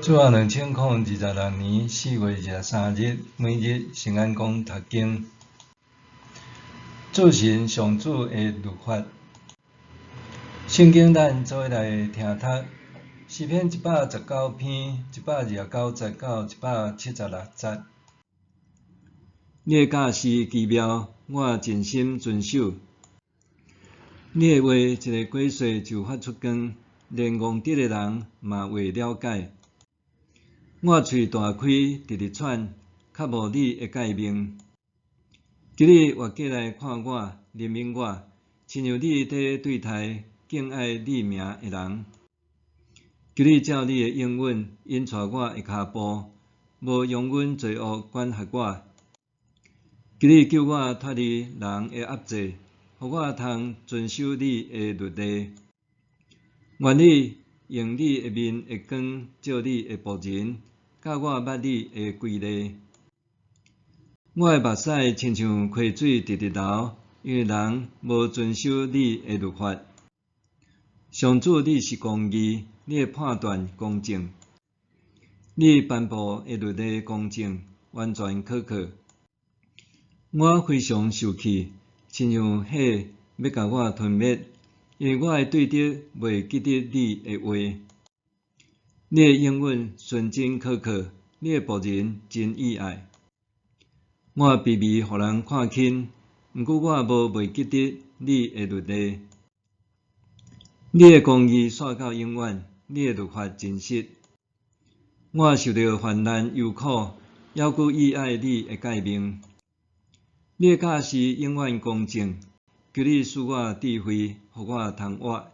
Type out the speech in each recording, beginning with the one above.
主後2026年4月23日，每日聖安講讀經。主神上主的律法。聖經咱做伙來聽讀詩篇119篇129節到176節。你的教示奇妙，我盡心遵守。你的話一个過歲就發出光，連戇直的人嘛會了解。我喙大開，直直喘，較無你的誡命。求你活過來看我，憐憫我，親像你佇對待敬愛你名的人。求你照你的應允引帶我的跤步，無容阮罪惡管轄我。求你救我脫離人的壓制，予我通遵守你的律例。願你用你的面的光照你的僕人，教我捌你的規例。我的目屎親像溪水直直流，因為人無遵守你的律法。上主，你是公義，你的判斷公正，你頒布的律例公正，完全可靠。我非常受氣，親像火欲共我吞滅，因為我的對敵袂記得你的話。你的應允純真可靠，你的僕人真喜愛。我卑微予人看輕，毋過我無袂記得你的律例。你的公義紲到永遠，你的律法真實。我受著患難憂苦，猶閣喜愛你的誡命。你的教示永遠公正，求你賜我智慧，予我通活。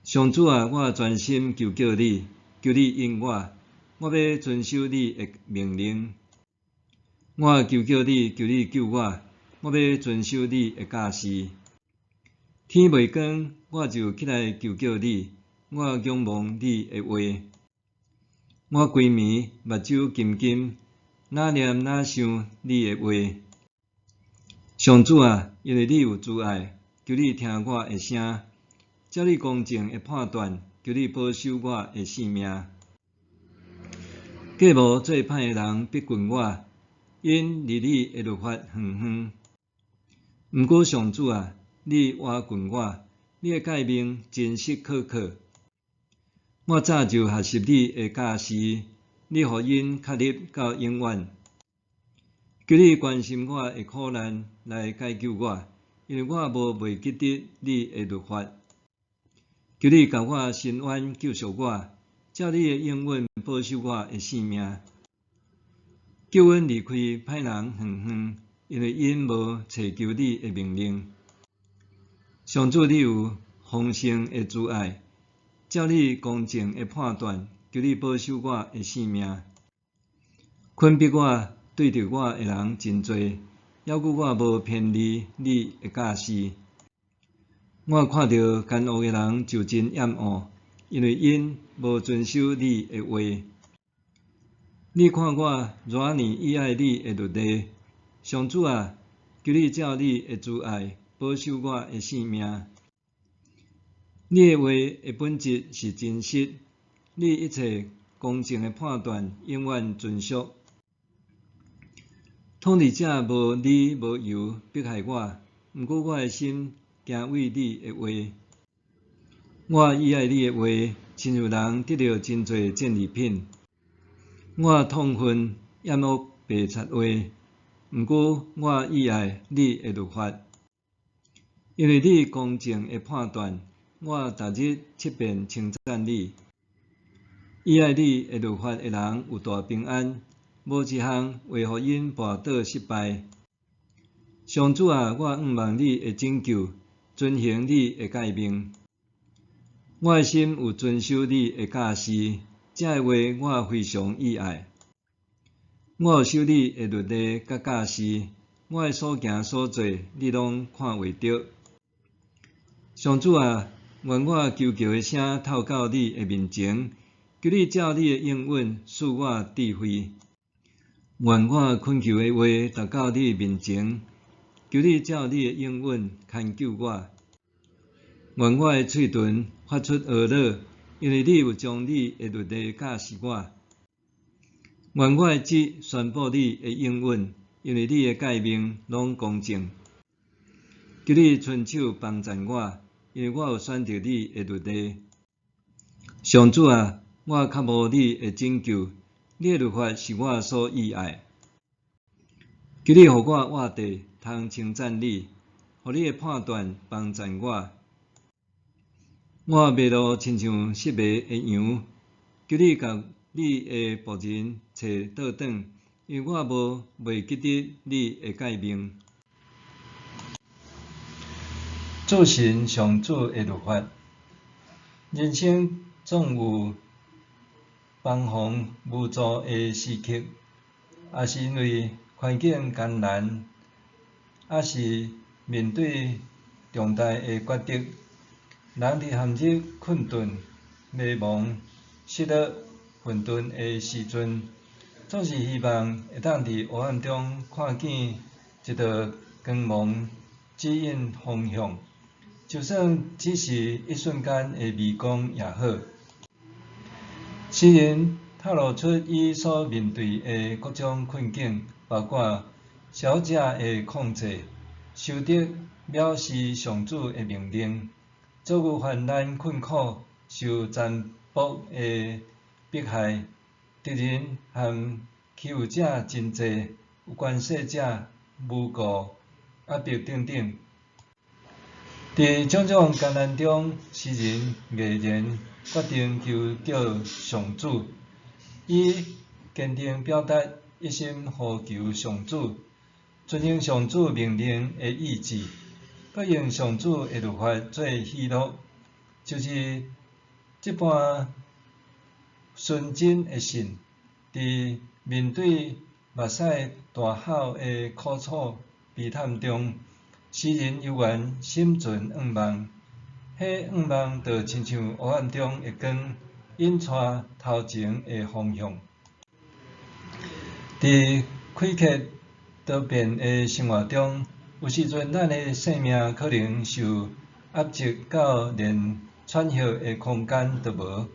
上主啊，我專心求叫你，求你應我，我欲遵守你的命令。我求叫你，求你救我，我欲遵守你的教示。天未光，我就起來求叫你，我仰望你的話。我規暝目睭金金，哪念哪想你的話。上主啊，因為你有慈愛，求你聽我的聲，照你公正的判斷，求你保守我的性命。計謀做歹的人逼近我，𪜶離你的律法遠遠。毋過上主啊，你倚近我，你的誡命真實可靠。我早就學習你的教示，你予𪜶確立到永遠。求你關心我的苦難，來解救我，因為我無袂記得你的律法。求你共我伸冤救贖我，照你的應允保守我的性命。叫阮離開歹人遠遠，因為𪜶無揣求你的命令。上主，你有豐盛的慈愛，照你公正的判斷，求你保守我的性命。困迫我、對敵我的人真濟，猶閣我無偏離你的教示。我看著奸惡的人就真厭惡，因為𪜶無遵守你的話。你看我偌爾喜愛你的律例，上主啊，求你照你的慈愛保守我的性命。你的話的本質是真實，你一切公正的判斷永遠遵守。統治者無理無由迫害我，毋過我的心敬畏你的話。我喜愛你的話，親像人得著真濟戰利品。我痛恨厭惡白賊話，毋過我喜愛你的律法，因為你公正的判斷，我逐日七遍稱讚你。喜愛你的律法的人有大平安，無一項會予𪜶跋倒失敗。上主啊，我向望你的拯救，遵行你的誡命。我的心有遵守你的教示，這个話我非常喜愛。我有守你的律例佮教示，我的所行所做，你攏看會著。上主啊，願我求告的聲透到你的面前，求你照你的應允賜我智慧。願我懇求的話達到你面前，求你照你的應允牽救我。願我的喙唇發出呵咾，因為你有將你的律例教示我。願我的舌宣布你的應允，因為你的誡命攏公正。求你伸手幫贊我，因為我有選擇你的律例。上主啊，我渴慕你的拯救，你的律法是我所喜愛。求你予我活地，通稱讚你，予你的判斷幫贊我。我迷路親像失迷的羊，求你共你的僕人揣倒轉，因為我無袂記得你的誡命。注神上主的律法，人生總有彷徨無助的時刻，抑是因為環境艱難，抑是面對重大的抉擇，人佇陷入困頓、迷茫、失落、混沌的時陣，總是希望會當佇黑暗中看見一道光芒指引方向，就算只是一瞬間的微光也好。詩人透露出伊所面對的各種困境，包括小者的控制、修德藐視上主的命令、遭遇患難困苦、受殘暴的迫害、敵人和欺侮者真濟、有權勢者誣告、壓迫等等。佇種種艱難中，詩人毅然決定求叫上主，伊堅定表達一心呼求上主，遵行上主命令的意志，閣用上主的律法做喜樂，就是這般純真的信，佇面對目屎大吼的苦楚悲慘中，詩人猶原心存向望，彼向望就親像黑暗中的光，引帶頭前的方向。佇詭譎多變的生活中，有時陣咱的生命可能受壓制到連喘息的空間都無。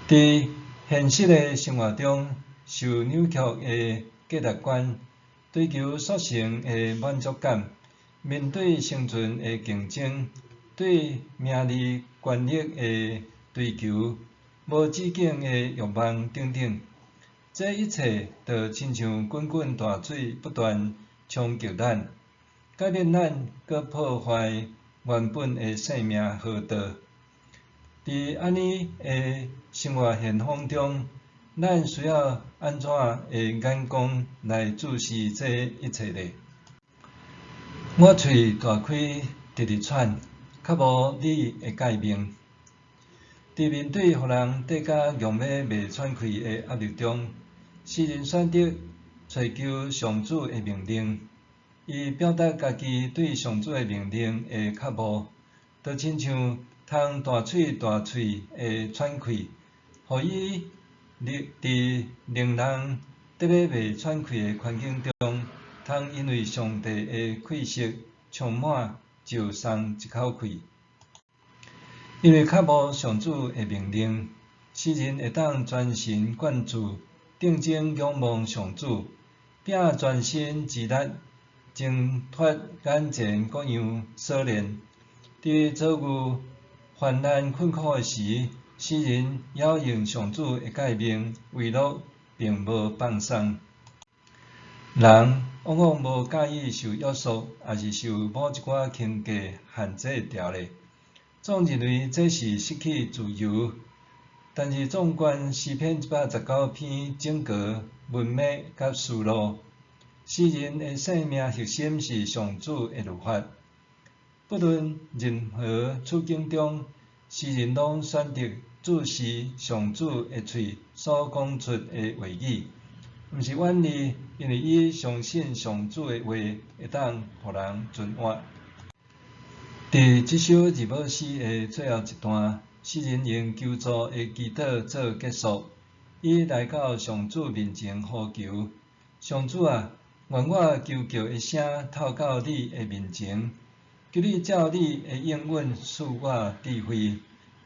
佇現實的生活中，受扭曲的價值觀，追求速成的滿足感，面對生存的競爭，對名利權力的追求，無止境的欲望等等，這一切就親像滾滾大水不斷衝擊咱，改變咱，閣破壞原本的生命河道。佇按呢的生活現況中，咱需要按怎的眼光來注視這一切呢？我喙大開，直直喘，渴慕你的誡命。佇面對予人綴甲強欲袂喘氣的壓力中，詩人選擇揣求上主的命令。伊表達家己對上主的命令的渴慕，就親像通大喙大喙的喘氣，予伊佇令人得欲袂喘氣的環境中，通因為上帝的氣息充滿，就鬆一口氣。因為渴慕上主的命令，詩人會當全神貫注，定睛仰望上主，摒全身之力，掙脫眼前各樣鎖鏈。佇遭遇患難困苦的時，詩人倚用上主的誡命為樂，並無放鬆。人往往無佮意受約束，抑是受某一寡框架限制牢咧，總認為這是失去自由。但是縱觀詩篇119篇整個文脈佮思路，詩人的生命核心是上主的律法。不論任何處境中，詩人攏選擇注視上主的喙所講出的話語，毋是遠離，因為伊相信上主的話會當予人存活。佇這首讚美詩的最後一段，詩人用求助的祈禱做結束，伊來到上主面前呼求：上主啊，願我求叫的聲透到你的面前，求你照你的應允賜我智慧，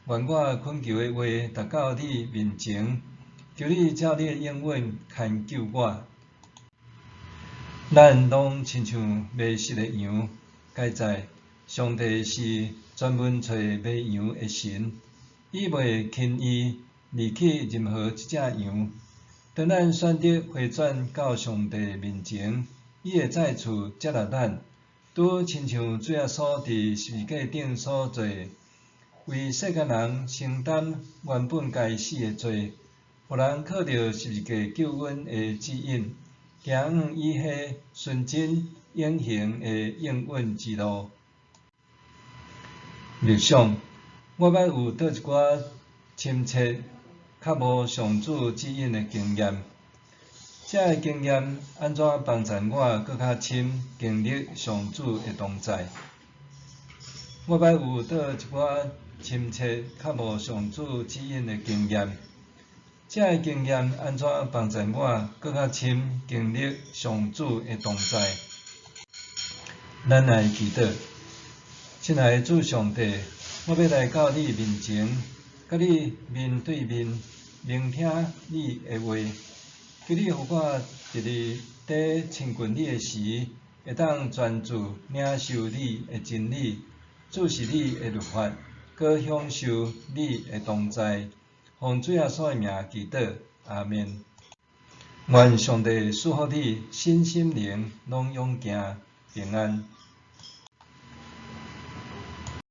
願我懇求的話達到你面前，求你照你的應允牽救我。咱攏親像迷失的羊，該知上帝是專門揣迷羊的神，伊袂輕易離棄任何一隻羊。當咱選擇回轉到上帝面前，伊會再次接納咱，拄親像主耶穌佇十字架頂所做，為世間人承擔原本該死的罪，予人靠著十字架救恩的指引，行往伊彼純真永恆的應允之路。默想，我捌有佗一寡深切較無上主指引的經驗，這个經驗按怎幫助我閣較深經歷上主的同在？我捌有佗一寡深切較無上主指引的經驗，這个經驗按怎幫助我閣較深經歷上主的同在？咱來祈禱，親愛的主上帝，我欲來到你面前，佮你面對面，聆聽你的話。求你予我佇咧佇親近你的時，會當專注領受你的真理，注視你的律法，閣享受你的同在。奉主耶穌的名祈禱，阿們。願上帝賜福你，身心靈攏勇健平安。